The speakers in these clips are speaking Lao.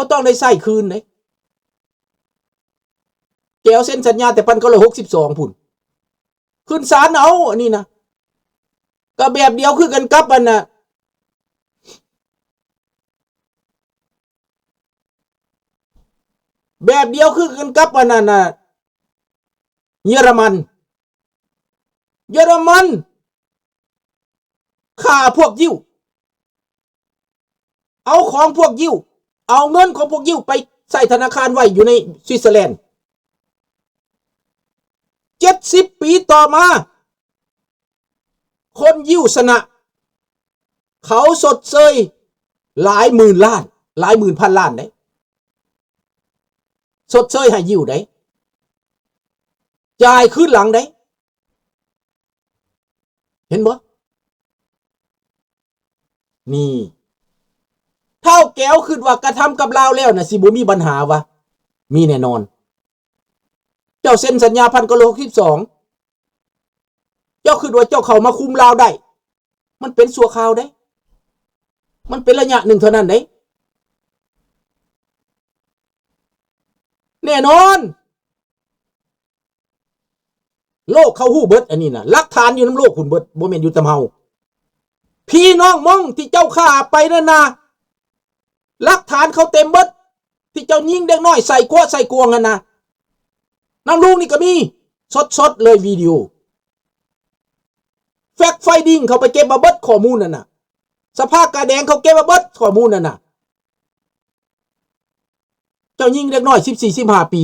າຕ້ອງໄດ້ໃຊ້ຄືນເດ້. ແກວເຊັນສັນຍາແຕ່ພັນເກົ້າຮ້ອຍຫົກສິບສອງພຸ້ນ ຂຶ້ນສານເອົາ ອັນນີ້ນະ ກໍແບບດຽວຄືກັນກັບອັນນ່ະ ແບບດຽວຄືກັນກັບອັນນັ້ນນະ ເຢຍລະມັນ ເຢຍລະມັນຂ້າພວກຢິວ ເອົາຂອງພວກຢິວ ເອົາເງິນຂອງພວກຢິວໄປໃສ່ທະນາຄານໄວ້ຢູ່ໃນສະວິດເຊີແລນ. ເຈັດສິບປີຕໍ່ມາ ຄົນຢິວຊະນະ ເຂົາຊົດເຊີຍຫຼາຍໝື່ນລ້ານ ຫຼາຍໝື່ນພັນລ້ານເດ້ ຊົດເຊີຍໃຫ້ຢິວເດ້ ຈ່າຍຄືນຫຼັງເດ້. ເຫັນບໍ່? ນີ້ ທ້າວແກວຄິດວ່າກະທຳກັບລາວແລ້ວນະ ຊິບໍ່ມີບັນຫາວະ? ມີແນ່ນອນ. ເຈົ້າເຊັນສັນຍາພັນເກົ້າຮ້ອຍຫົກສິບສອງ ເຈົ້າຄິດວ່າເຈົ້າເຂົ້າມາຄຸມລາວໄດ້? ມັນເປັນຊົ່ວຄາວເດ້ ມັນເປັນໄລຍະໜຶ່ງເທົ່ານັ້ນເດ້ ແນ່ນອນ. ໂລກເຂົາຮູ້ເບິດ ອັນນີ້ນະ ຫຼັກຖານຢູ່ນຳໂລກພຸ້ນເບິດ ບໍ່ແມ່ນຢູ່ນຳເຮົາ. ພີ່ນ້ອງມົ້ງທີ່ເຈົ້າຂ້າໄປນັ້ນນະ ຫຼັກຖານເຂົາເຕັມເບິດ ທີ່ເຈົ້າຍິງເດັກນ້ອຍໃສ່ຂົວໃສ່ກວງຫັ້ນນະ ນຳລຸງນີ້ກໍມີ ສົດໆເລີຍ ວິດີໂອ ແຟກໄຟດິ້ງເຂົາໄປເກັບມາເບິດຂໍ້ມູນນັ້ນນະ ສະພາກາແດງເຂົາເກັບມາເບິດຂໍ້ມູນນັ້ນນະ. ເຈົ້າຍິງເດັກນ້ອຍສິບສີ່ ສິບຫ້າປີ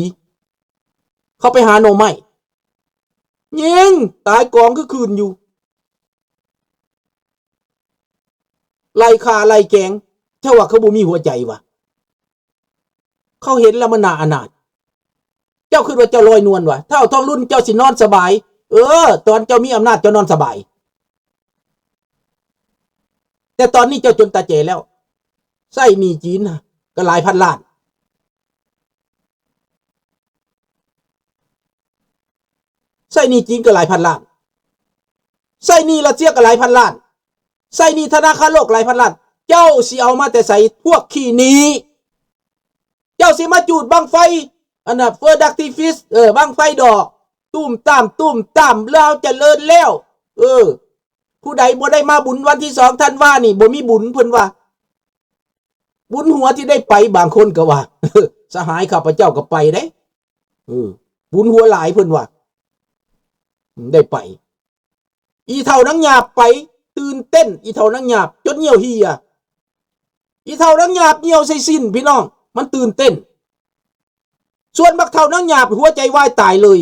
ເຂົາໄປຫາໜໍ່ໄມ້ ຍິງຕາຍກອງຄືຄືນຢູ່ ໄລ່ຂ້າໄລ່ແກງ ເຈົ້າວ່າເຂົາບໍ່ມີຫົວໃຈຫວາ? ເຂົາເຫັນແລ້ວມັນໜ້າອະນາດ. ເຈົ້າຄິດວ່າເຈົ້າລອຍນວນຫວາ? ທ້າວທອງລຸນເຈົ້າຊິນອນສະບາຍ? ເອີ ຕອນເຈົ້າມີອຳນາດເຈົ້ານອນສະບາຍ. ແຕ່ຕອນນີ້ເຈົ້າຈົນຕາແຈແລ້ວ. ໃຊ້ໜີ້ຈີນກໍຫຼາຍພັນລ້ານ. ໃຊ້ໜີ້ຈີນກໍຫຼາຍພັນລ້ານ. ໃຊ້ໜີ້ຣັດເຊຍກໍຫຼາຍພັນລ້ານ. ໃຊ້ໜີ້ທະນາຄານໂລກຫຼາຍພັນລ້ານ. ເຈົ້າຊິເອົາມາແຕ່ໃສ? ພວກຂີ້ໜີ້. ເຈົ້າຊິມາຈູດບັ້ງໄຟ ອັນນ່າ Productivist ເອີ ບັ້ງໄຟດອກ ຕຸ້ມຕາມ ຕຸ້ມຕາມ ລາວຈະເລີນແລ້ວ. ເອີ ຜູ້ໃດບໍ່ໄດ້ມາບຸນວັນທີສອງທັນວານີ້ ບໍ່ມີບຸນ ເພິ່ນວ່າ. ບຸນຫົວທີ່ໄດ້ໄປ ບາງຄົນກໍວ່າ ສະຫາຍຂ້າພະເຈົ້າກໍໄປເດ້. ເອີ ບຸນຫົວຫຼາຍ ເພິ່ນວ່າ ໄດ້ໄປ. ອີເຖົ້ານາງຫຍາບໄປ ຕື່ນເຕັ້ນ ອີເຖົ້ານາງຫຍາບຈົນຍ່ຽວເຫ່ຍ ອີເຖົ້ານາງຫຍາບຍ່ຽວໃສ່ສິ້ນ ພີ່ນ້ອງ ມັນຕື່ນເຕັ້ນ. ສ່ວນບັກເຖົ້ານາງຫຍາບ ຫົວໃຈວາຍຕາຍເລີຍ.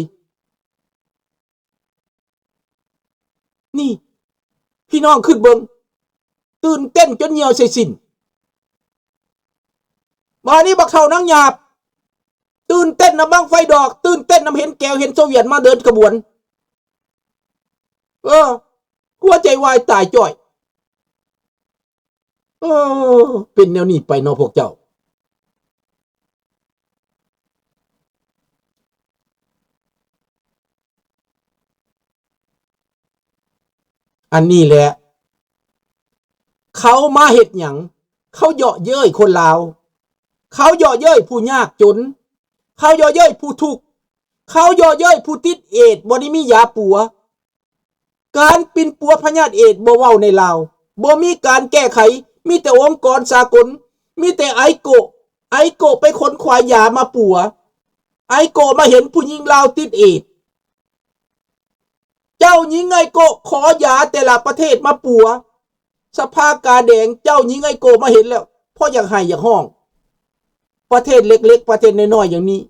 ນີ້ ພີ່ນ້ອງຄິດເບິ່ງ ຕື່ນເຕັ້ນຈົນຍ່ຽວໃສ່ສິ້ນ. ບາດນີ້ບັກເຖົ້ານາງຫຍາບ ຕື່ນເຕັ້ນນຳບັ້ງໄຟດອກ ຕື່ນເຕັ້ນນຳເຫັນແກວເຫັນໂຊວຽດມາເດີນຂະບວນ. ເອີ ຫົວໃຈວາຍຕາຍຈ້ອຍ. ເອີ ເປັນແນວນີ້ໄປເນາະພວກເຈົ້າ. ອັນນີ້ແຫຼະ ເຂົາມາເຮັດຫຍັງ? ເຂົາເຍາະເຍີ້ຍຄົນລາວ. ເຂົາເຍາະເຍີ້ຍຜູ້ຍາກຈົນ. ເຂົາເຍາະເຍີ້ຍຜູ້ທຸກ. ເຂົາເຍາະເຍີ້ຍຜູ້ຕິດເອດ ບໍ່ໄດ້ມີຢາປົວ. ການປິ່ນປົວພະຍາດເອດບໍ່ເວົ້າໃນລາວ, ບໍ່ມີການແກ້ໄຂ, ມີແຕ່ອົງກອນສາກົນ, ມີແຕ່ໄອໂກະ, ໄອໂກະໄປຂົນຂວາຍຢາມາປົວ, ໄອໂກະມາເຫັນຜູ້ຍິງລາວຕິດເອດ. ເຈົ້າຍິງໄອໂກະຂໍຢາແຕ່ລະປະເທດມາປົວ. ສະພາກາແດງ ເຈົ້າຍິງໄອໂກະມາເຫັນແລ້ວ ພໍຢາກໄຫ້ຢາກຮ້ອງ. ປະເທດເລັກໆ ປະເທດນ້ອຍໆຢ່າງນີ້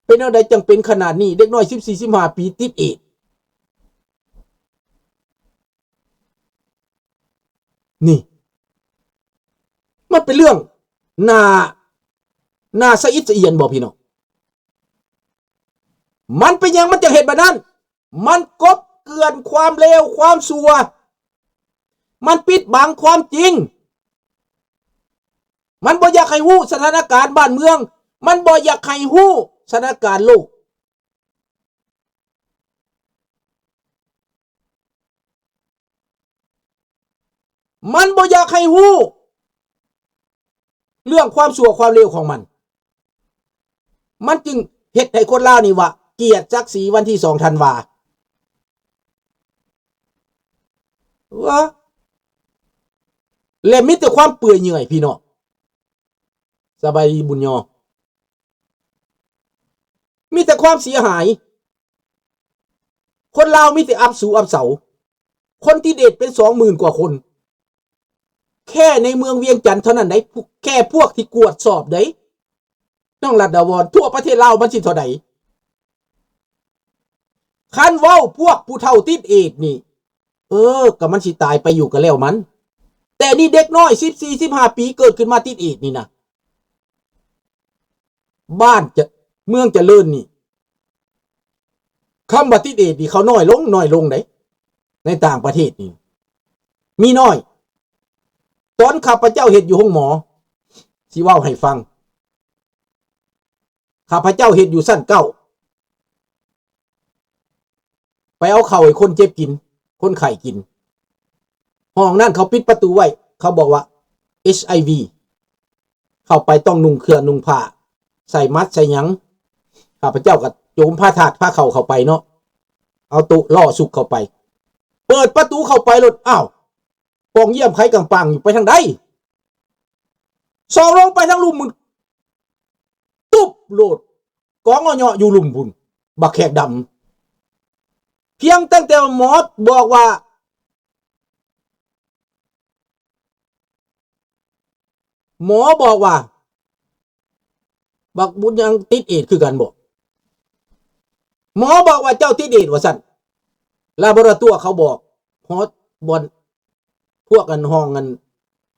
ເປັນແນວໃດຈັ່ງເປັນຂະໜາດນີ້? ເດັກນ້ອຍສິບສີ່ ສິບຫ້າປີຕິດເອດ. ນີ້ ມັນເປັນເລື່ອງໜ້າ ໜ້າສະອິດສະອຽນບໍ່ ພີ່ນ້ອງ? ມັນເປັນຫຍັງມັນຈັ່ງເຮັດແບບນັ້ນ? ມັນກົບເກື່ອນຄວາມເລວຄວາມຊົ່ວ. ມັນປິດບັງຄວາມຈິງ. ມັນບໍ່ຢາກໃຫ້ຮູ້ສະຖານະການບ້ານເມືອງ. ມັນບໍ່ຢາກໃຫ້ຮູ້ສະຖານະການໂລກ. ມັນບໍ່ຢາກໃຫ້ຮູ້ ເລື່ອງຄວາມຊົ່ວຄວາມເລວຂອງມັນ ມັນຈຶ່ງເຮັດໃຫ້ຄົນລາວນີ້ວ່າກຽດສັກສີວັນທີສອງທັນວາ. ເອີ ແລະມີແຕ່ຄວາມເປື່ອຍເຫຍື່ອຍ ພີ່ນ້ອງ. ສະບາຍດີບຸນຍໍ. ມີແຕ່ຄວາມເສຍຫາຍ. ຄົນລາວມີແຕ່ອັບສູອັບເສົາ. ຄົນຕິດເອດສເປັນສອງໝື່ນກວ່າຄົນ ແຄ່ໃນເມືອງວຽງຈັນເທົ່ານັ້ນໃດ໋ ແຄ່ພວກທີ່ກວດສອບໃດ໋ ນ້ອງລັດດາວອນ ທົ່ວປະເທດລາວມັນຊິເທົ່າໃດ? ຄັນເວົ້າພວກຜູ້ເຖົ້າຕິດເອດນີ້ ເອີ ກໍມັນຊິຕາຍໄປຢູ່ກໍແລ້ວມັນ. ແຕ່ນີ້ເດັກນ້ອຍສິບສີ່ ສິບຫ້າປີເກີດຂຶ້ນມາຕິດເອດນີ້ນະ ບ້ານຈະ ເມືອງຈະເລີນນີ້ ຄຳວ່າຕິດເອດນີ້ເຂົານ້ອຍລົງ ນ້ອຍລົງເດ້ ໃນຕ່າງປະເທດນີ້ມີນ້ອຍ. ຕອນຂ້າພະເຈົ້າເຮັດຢູ່ໂຮງໝໍ ຊິເວົ້າໃຫ້ຟັງ ຂ້າພະເຈົ້າເຮັດຢູ່ຊັ້ນເກົ້າ ໄປເອົາເຂົ້າໃຫ້ຄົນເຈັບກິນ ຄົນໄຂ້ກິນ. ຫ້ອງນັ້ນເຂົາປິດປະຕູໄວ້ ເຂົາບອກວ່າ ເອັດໄອວີ ເຂົ້າໄປຕ້ອງນຸ່ງເຄື່ອນຸ່ງຜ້າ ໃສ່ໝັດໃສ່ຫຍັງ. ຂ້າພະເຈົ້າກໍໂຈມພາທາດພາເຂົ້າເຂົ້າໄປເນາະ ເອົາໂຕະລໍ້ສຸກເຂົ້າໄປ ເປີດປະຕູເຂົ້າໄປໂລດ ອ້າວ ປ່ອງຢ້ຽມໄຂກຳປັງຢູ່ ໄປທາງໃດ? ຊອກລົງໄປທາງລຸ່ມພຸ້ນ ຕຸບໂລດ ກອງເຫາະເຍາະຢູ່ລຸ່ມພຸ້ນ ບັກແຂກດຳ. ພຽງຕັ້ງແຕ່ໝໍບອກວ່າ ໝໍບອກວ່າ ບັກບຸນຍັງຕິດເອດຄືກັນບໍ? ໝໍບອກວ່າເຈົ້າຕິດເອດວ່າຊັ້ນ ລາບອຣາຕົວເຂົາບອກ ຮອດບ່ອນ ພວກອັນຫ້ອງອັນ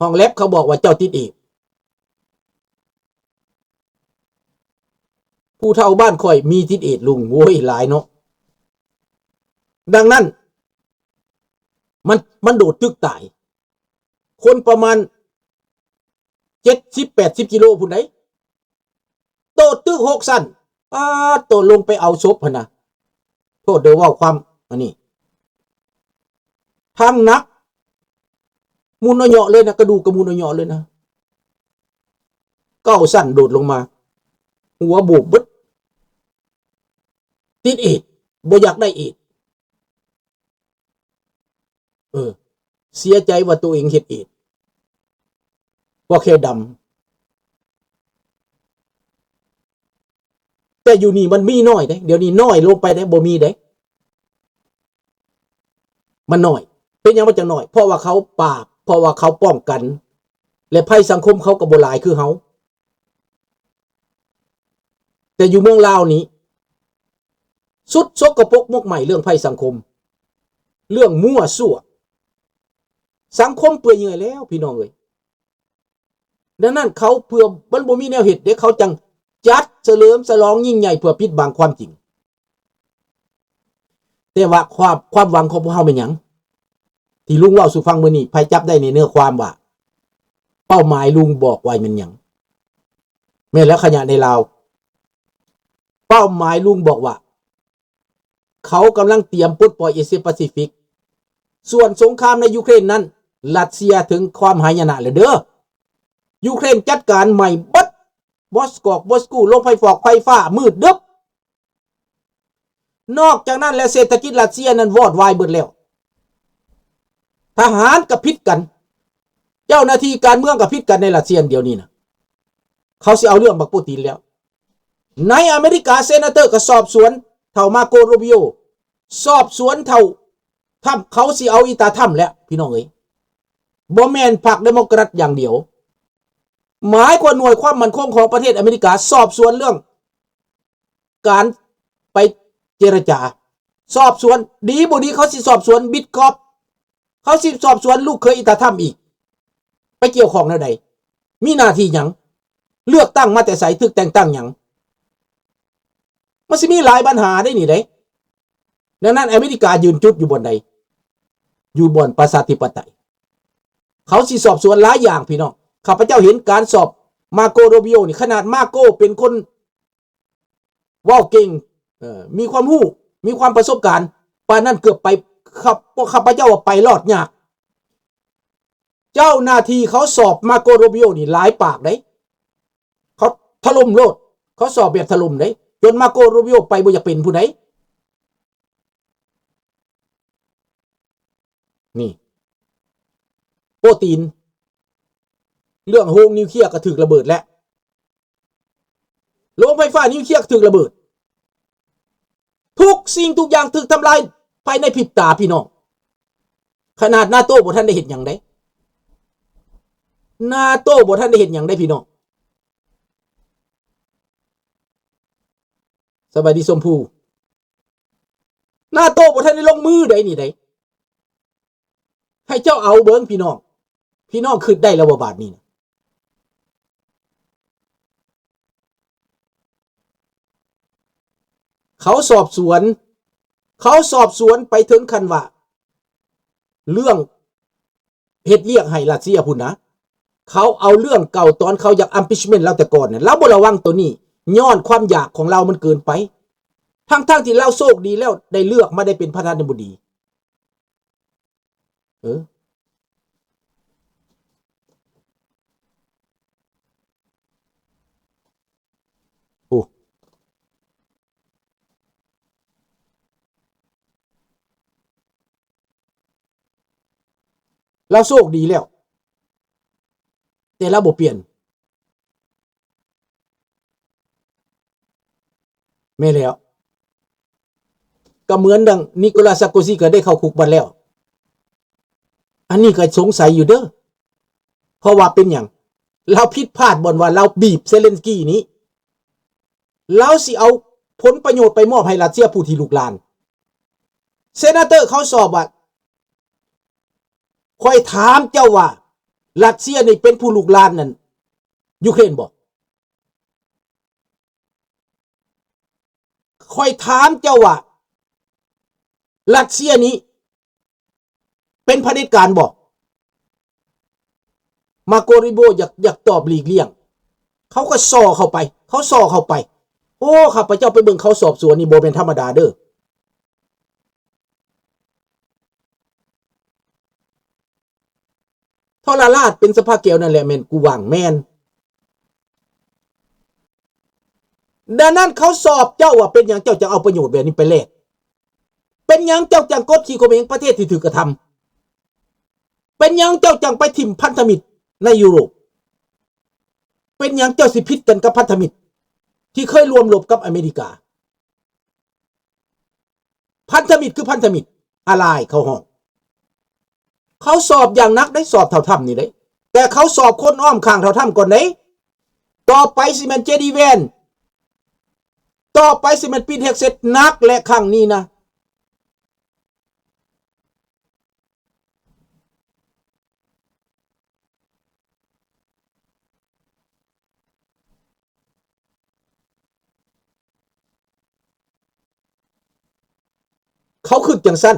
ຫ້ອງແລັບເຂົາບອກວ່າເຈົ້າຕິດເອດ. ຜູ້ເຖົ້າບ້ານຂ້ອຍມີຕິດເອດລຸງ ໂອ້ຍ ຫຼາຍເນາະ. ດັ່ງນັ້ນ ມັນ ມັນໂດດຕຶກຕາຍ ຄົນປະມານເຈັດສິບແປດສິບກິໂລພຸ້ນໃດ໋ ໂດດຕຶກຫົກຊັ້ນ ປາດໂຕ ລົງໄປເອົາສົບຫັ້ນນະ ໂທດເດີ ເວົ້າຄວາມອັນນີ້ ທາງໜັກ ໝຸນເອາະເຍາະເລີຍນະ ກະດູກກະໝຸນເອາະເຍາະເລີຍນະ ເກົ້າຊັ້ນໂດດລົງມາ ຫົວໂບກເບິດ ຕິດເອດ ບໍ່ຢາກໄດ້ເອດ. ເອີ ເສຍໃຈວ່າໂຕເອງເຮັດເອດ ພວກແຂດຳ. ແຕ່ຢູ່ນີ້ມັນມີນ້ອຍເດ້ ດຽວນີ້ນ້ອຍລົງໄປເດ້ ບໍ່ມີເດ້ ມັນນ້ອຍ. ເປັນຫຍັງມັນຈັ່ງນ້ອຍ? ເພາະວ່າເຂົາປາບ ເພາະວ່າເຂົາປ້ອງກັນ ແລະໄພສັງຄົມເຂົາກໍບໍ່ຫຼາຍຄືເຮົາ. ແຕ່ຢູ່ເມືອງລາວນີ້ ສຸດສົກກະປົກໝົກໄໝ້ເລື່ອງໄພສັງຄົມ ເລື່ອງມົ້ວຊົ່ວ ສັງຄົມເປື່ອຍເຫຍື່ອຍແລ້ວ ພີ່ນ້ອງເອີຍ. ດັ່ງນັ້ນເຂົາ ເພື່ອມັນບໍ່ມີແນວເຮັດເດ້ ເຂົາຈັ່ງຈັດສະເຫຼີມສະຫຼອງຍິ່ງໃຫຍ່ເພື່ອປິດບັງຄວາມຈິງ. ແຕ່ວ່າຄວາມ ຄວາມຫວັງຂອງພວກເຮົາແມ່ນຫຍັງ? ທີ່ລຸງເວົ້າສູ່ຟັງມື້ນີ້ ໃຜຈັບໄດ້ໃນເນື້ອຄວາມວ່າ ເປົ້າໝາຍລຸງບອກວ່າແມ່ນຫຍັງ? ແມ່ນແລ້ວ ຂະຫຍະໃນລາວ ເປົ້າໝາຍລຸງບອກວ່າ ເຂົາກຳລັງຕຽມປົດປ່ອຍເອເຊຍປາຊີຟິກ. ສ່ວນສົງຄາມໃນຢູເຄຣນນັ້ນ ຣັດເຊຍເຖິງຄວາມຫາຍະນະແລ້ວເດີ້. ຢູເຄຣນຈັດການໃໝ່ເບິດ ມອສກອກ ມອສກູ ໂລງໄຟຟອກໄຟຟ້າມືດດຶບ. ນອກຈາກນັ້ນແລ້ວ ເສດຖະກິດຣັດເຊຍນັ້ນວອດວາຍເບິດແລ້ວ. ທະຫານກໍຜິດກັນ ເຈົ້າໜ້າທີ່ການເມືອງກໍຜິດກັນໃນຣັດເຊຍດຽວນີ້ນະ. ເຂົາຊິເອົາເລື່ອງບັກປູຕິນແລ້ວ. ໃນອາເມລິກາ ເຊນາເຕີກໍສອບສວນເຖົ້າມາໂກ ໂຣບິໂອ ສອບສວນເຖົ້າທຳ ເຂົາຊິເອົາອີຕາທຳແລ້ວ ພີ່ນ້ອງເອີຍ. ບໍ່ແມ່ນພັກເດໂມແຄຣດຢ່າງດຽວ ໝາຍຄວາມ ໜ່ວຍຄວາມໝັ້ນຄົງຂອງປະເທດອາເມລິກາສອບສວນເລື່ອງ ການໄປເຈລະຈາ ສອບສວນ ດີບໍ່ດີ ເຂົາຊິສອບສວນບິດກອບ ເຂົາຊິສອບສວນລູກເຂີຍອີຕາທຳອີກ ໄປກ່ຽວຂ້ອງແນວໃດ? ມີໜ້າທີ່ຫຍັງ? ເລືອກຕັ້ງມາແຕ່ໃສ? ຖືກແຕ່ງຕັ້ງຫຍັງ? ມັນຊິມີຫຼາຍບັນຫາເດ້ນີ້ເດ້. ດັ່ງນັ້ນ ອາເມລິກາຢືນຈຸດຢູ່ບ່ອນໃດ? ຢູ່ບ່ອນປະຊາທິປະໄຕ. ເຂົາຊິສອບສວນຫຼາຍຢ່າງ ພີ່ນ້ອງ. ຂ້າພະເຈົ້າເຫັນການສອບມາໂກ ໂຣບິໂອ ນີ້ ຂະໜາດມາໂກເປັນຄົນ ເວົ້າເກັ່ງ ເອີ ມີຄວາມຮູ້ ມີຄວາມປະສົບການ ປານນັ້ນເກືອບໄປ ຂ້າ ພວກຂ້າພະເຈົ້າວ່າໄປລອດຍາກ. ເຈົ້າໜ້າທີ່ເຂົາສອບມາໂກ ໂຣບິໂອ ນີ້ຫຼາຍປາກເດ້ ຖະຫຼົ່ມໂລດ. ເຂົາສອບແບບຖະຫຼົ່ມເດ້ ຈົນມາໂກ ຣູບິໂອ ໄປບໍ່ຢາກເປັນຜູ້ໃດ. ນີ້ ໂປຕິນ ເລື່ອງໂຮງນິວເຄລຍກໍຖືກລະເບີດແລ້ວ ໂຮງໄຟຟ້ານິວເຄລຍກໍຖືກລະເບີດ. ທຸກສິ່ງທຸກຢ່າງຖືກທຳລາຍພາຍໃນພິບຕາ ພີ່ນ້ອງ. ຂະໜາດນາໂຕບໍ່ທັນໄດ້ເຮັດຫຍັງເດ້ ນາໂຕບໍ່ທັນໄດ້ເຮັດຫຍັງເດ້ ພີ່ນ້ອງ. ສະບາຍດີຊົມພູ. ນາໂຕບໍ່ທັນໄດ້ລົງມືໃດນີ້ໃດ. ໃຫ້ເຈົ້າເອົາເບິ່ງພີ່ນ້ອງ, ພີ່ນ້ອງຄິດໄດ້ແລ້ວບໍ່ບາດນີ້ນະ? ເຂົາສອບສວນ, ເຂົາສອບສວນໄປເຖິງຂັ້ນວ່າ ເລື່ອງເຮັດວຽກໃຫ້ຣັດເຊຍພຸ້ນນະ, ເຂົາເອົາເລື່ອງເກົ່າຕອນເຂົາຢາກ impeachment ລາວແຕ່ກ່ອນນະ, ລາວບໍ່ລະວັງໂຕນີ້, ຍ້ອນຄວາມຢາກຂອງລາວມັນເກີນໄປ, ທັງໆທີ່ລາວໂຊກດີແລ້ວ ໄດ້ເລືອກມາໄດ້ເປັນປະທານາທິບໍດີ. ເອີ ໂອ້ ລາວໂຊກດີແລ້ວ ແຕ່ລາວບໍ່ປ່ຽນ. ແມ່ນແລ້ວ ກໍເໝືອນດັ່ງນິໂກລາ ຊາໂກຊີ ກໍໄດ້ເຂົ້າຄຸກບັດແລ້ວ. ອັນນີ້ກໍສົງໄສຢູ່ເດີ ເພາະວ່າເປັນຫຍັງ? ລາວຜິດພາດບ່ອນວ່າລາວບີບເຊເລັນສກີນີ້ ລາວຊິເອົາຜົນປະໂຫຍດໄປມອບໃຫ້ຣັດເຊຍຜູ້ທີ່ລຸກລານ. ເຊນາເຕີເຂົາສອບວ່າ ຂ້ອຍຖາມເຈົ້າວ່າ ຣັດເຊຍນີ້ເປັນຜູ້ລຸກລານນັ້ນ ຢູເຄຣນບໍ່? ຂ້ອຍຖາມເຈົ້າວ່າ ຣັດເຊຍນີ້ເປັນຜະເດັດການບໍ່? ມາໂກ ຣູບິໂອ ຢາກ ຢາກຕອບຫຼີກລ່ຽງ ເຂົາກໍສໍ້ເຂົ້າໄປ ເຂົາສໍ້ເຂົ້າໄປ. ໂອ້ ຂ້າພະເຈົ້າໄປເບິ່ງເຂົາສອບສວນນີ້ ບໍ່ແມ່ນທຳມະດາເດີ. ທໍລະລາດເປັນສະພາແກ້ວນັ້ນແຫຼະ ແມ່ນກູວາງ ແມ່ນ. ດັ່ງນັ້ນເຂົາສອບເຈົ້າວ່າ ເປັນຫຍັງເຈົ້າຈັ່ງເອົາປະໂຫຍດແບບນີ້ໄປແລກ? ເປັນຫຍັງເຈົ້າຈັ່ງກົດຂີ່ຂົ່ມເຫງປະເທດທີ່ຖືກກະທຳ? ເປັນຫຍັງເຈົ້າຈັ່ງໄປຖິ້ມພັນທະມິດໃນຢູໂຣບ? ເປັນຫຍັງເຈົ້າຊິຜິດກັນກັບພັນທະມິດທີ່ເຄີຍຮ່ວມລົບກັບອາເມລິກາ? ພັນທະມິດຄືພັນທະມິດ ອາລາຍເຂົາຮ້ອງ. ເຂົາສອບຢ່າງໜັກເດ້ ສອບທ້າວທຳນີ້ເດ້ ແຕ່ເຂົາສອບຄົນອ້ອມຂ້າງທ້າວທຳກ່ອນເດ້. ຕໍ່ໄປຊິແມ່ນເຈດີແວນ ຕໍ່ໄປຊິແມ່ນປີດເຮັກເຊັດ ໜັກແຫຼະຄັ້ງນີ້ນະ. ເຂົາຄິດຈັ່ງຊັ້ນ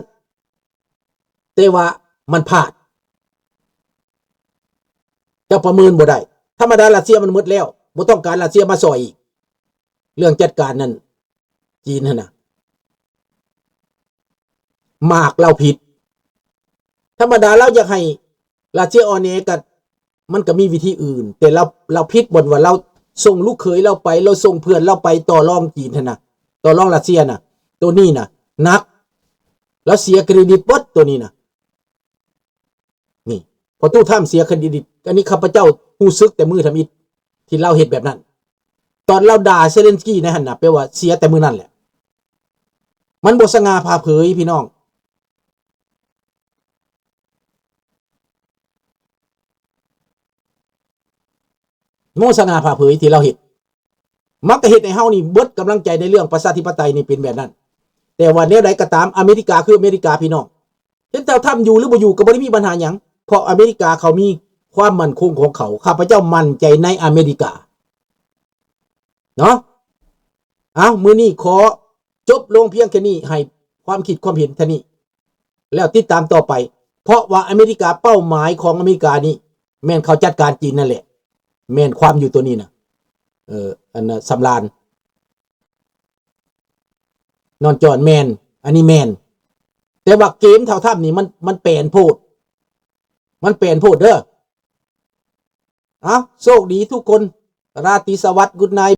ແຕ່ວ່າມັນພາດ. ເຈົ້າປະເມີນບໍ່ໄດ້. ທຳມະດາຣັດເຊຍມັນໝົດແລ້ວ ບໍ່ຕ້ອງການຣັດເຊຍມາຊ່ອຍອີກ. ເລື່ອງຈັດການນັ້ນ ຈີນຫັ້ນນະ ມາກລາວຜິດ. ທຳມະດາລາວຢາກໃຫ້ຣັດເຊຍອ່ອນແອ ກໍ ມັນກໍມີວິທີອື່ນ ແຕ່ລາວ ລາວຜິດບ່ອນວ່າລາວສົ່ງລູກເຂີຍລາວໄປ ລາວສົ່ງເພື່ອນລາວໄປຕໍ່ລອງຈີນຫັ້ນນະ ຕໍ່ລອງຣັດເຊຍນະ. ໂຕນີ້ນະໜັກ ລາວເສຍເຄຣດິດເບິດໂຕນີ້ນະ. ນີ້ ພໍ່ຕູ້ທຳເສຍເຄຣດິດ. ອັນນີ້ຂ້າພະເຈົ້າຮູ້ສຶກແຕ່ມື້ທຳອິດທີ່ລາວເຮັດແບບນັ້ນ. ຕອນລາວດ່າເຊເລັນສກີໃນຫັ້ນນະ ແປວ່າເສຍແຕ່ມື້ນັ້ນແຫຼະ. ມັນບໍ່ສະຫງ່າຜ່າເຜີຍ ພີ່ນ້ອງ. ໂມສະຫງ່າຜ່າເຜີຍທີ່ລາວເຮັດ ມັນກໍເຮັດໃຫ້ເຮົານີ້ເບິດກຳລັງໃຈໃນເລື່ອງປະຊາທິປະໄຕນີ້ເປັນແບບນັ້ນ. ແຕ່ວ່າແນວໃດກໍຕາມ ອາເມລິກາຄືອາເມລິກາ ພີ່ນ້ອງ. ເຫັນທ້າວທຳຢູ່ຫຼືບໍ່ຢູ່ກໍບໍ່ໄດ້ມີບັນຫາຫຍັງ ເພາະອາເມລິກາເຂົາມີຄວາມໝັ້ນຄົງຂອງເຂົາ. ຂ້າພະເຈົ້າໝັ້ນໃຈໃນອາເມລິກາເນາະ. ເອົາ ມື້ນີ້ຂໍຈົບລົງພຽງແຄ່ນີ້ ໃຫ້ຄວາມຄິດຄວາມເຫັນເທົ່ານີ້ ແລ້ວຕິດຕາມຕໍ່ໄປ ເພາະວ່າອາເມລິກາ ເປົ້າໝາຍຂອງອາເມລິການີ້ ແມ່ນເຂົາຈັດການຈີນນັ້ນແຫຼະ. ແມ່ນຄວາມຢູ່ໂຕນີ້ນະ ເອີ ອັນນະ ສຳລານ ນອນຈອນ ແມ່ນ ອັນນີ້ແມ່ນ. ແຕ່ວ່າເກມທ້າວທຳນີ້ ມັນ ມັນແປນໂພດ ມັນແປນໂພດເດີ. ເອົາ ໂຊກດີທຸກຄົນ ລາຕີສະຫວັດ Good night